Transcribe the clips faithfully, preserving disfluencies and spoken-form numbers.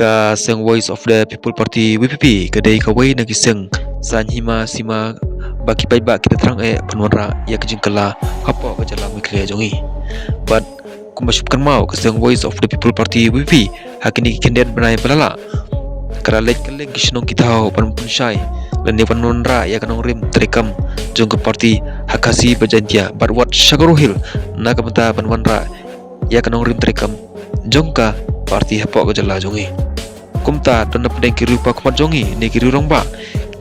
Ka seng Voice of the People Party, V P P, ka dei kawei na ki seng saiñ hima sima ba ki paidbah ki da thrang eh ban wanrah ïa ka jingkylla hapoh ka jylla Meghalaya jong ngi. Bad kumba shu pynkynmaw, ka seng Voice of the People Party, V P P, ha kine ki khyndiat bnai ba la lah, ka la leit kylleng ki shnong ki thaw ban pynshai lane ban wanrah ïa ka nongrim treikam jong ka party ha Khasi bad Jaiñtia, bad wat sha Garo Hills na ka bynta ban wanrah ïa ka nongrim treikam jong ka party hapoh ka jylla jong ngi. Kumta don na pdeng ki riew pakhmat jong ngi ne ki riew rangbah,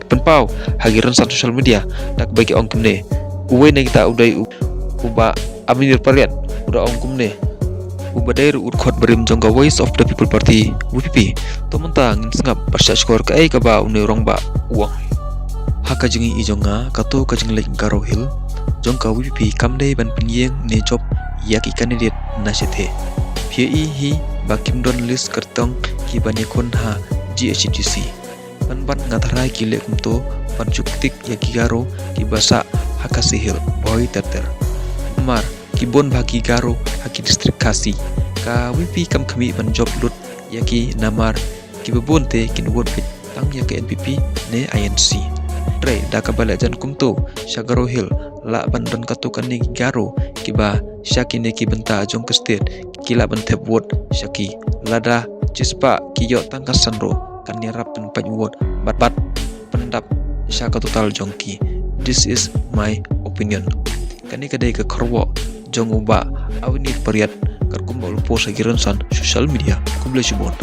pynpaw ha ki rynsan social media, da kaba ki ong kumne. Uwei na kita u dei u, u Bah Aminir Pariat, u da ong kumne. U ba dei ruh u dkhot barim jong ka Voice of the People Party, V P P. To mynta ngin sngap bad shah shkor kaei kaba une u rangbah u ong. Ha ka jingïohi jong nga, kato ka jingleit Garo Hills jong ka V P P kam dei ban pynïeng ne jop ïa ki candidate na shatei. Phi ïohi hi ba kim don list kyrtong ki ban ïakhun ha G H A D C. Ban ban nga tharai ki leh kumto ban juk tik ïa ki Garo kiba sah ha Khasi Hills, bhoi ter ter. Namar ki bun bha ki Garo ha ki district Khasi. Ka V P P kam khmih ban jop lut ïa ki namar kiba bun te kin vote beit tang ïa ka N P P ne I N C. Hynrei da kaba leh jan kumto sha Garo Hills, lah ban don kato kane ki Garo kiba sha kine ki bynta jong ka state ki lah ban thep vote sha ki. Lada shispah ki ïoh tang ka san ruh, kan ïarap pynpait vote bad, bad pyndap sha ka total jong ki. This is my opinion. Kane ka dei ka kharwok jong u Bah Aminir Pariat, katkum ba u la post ha ki rynsan social media. Khublei shibun.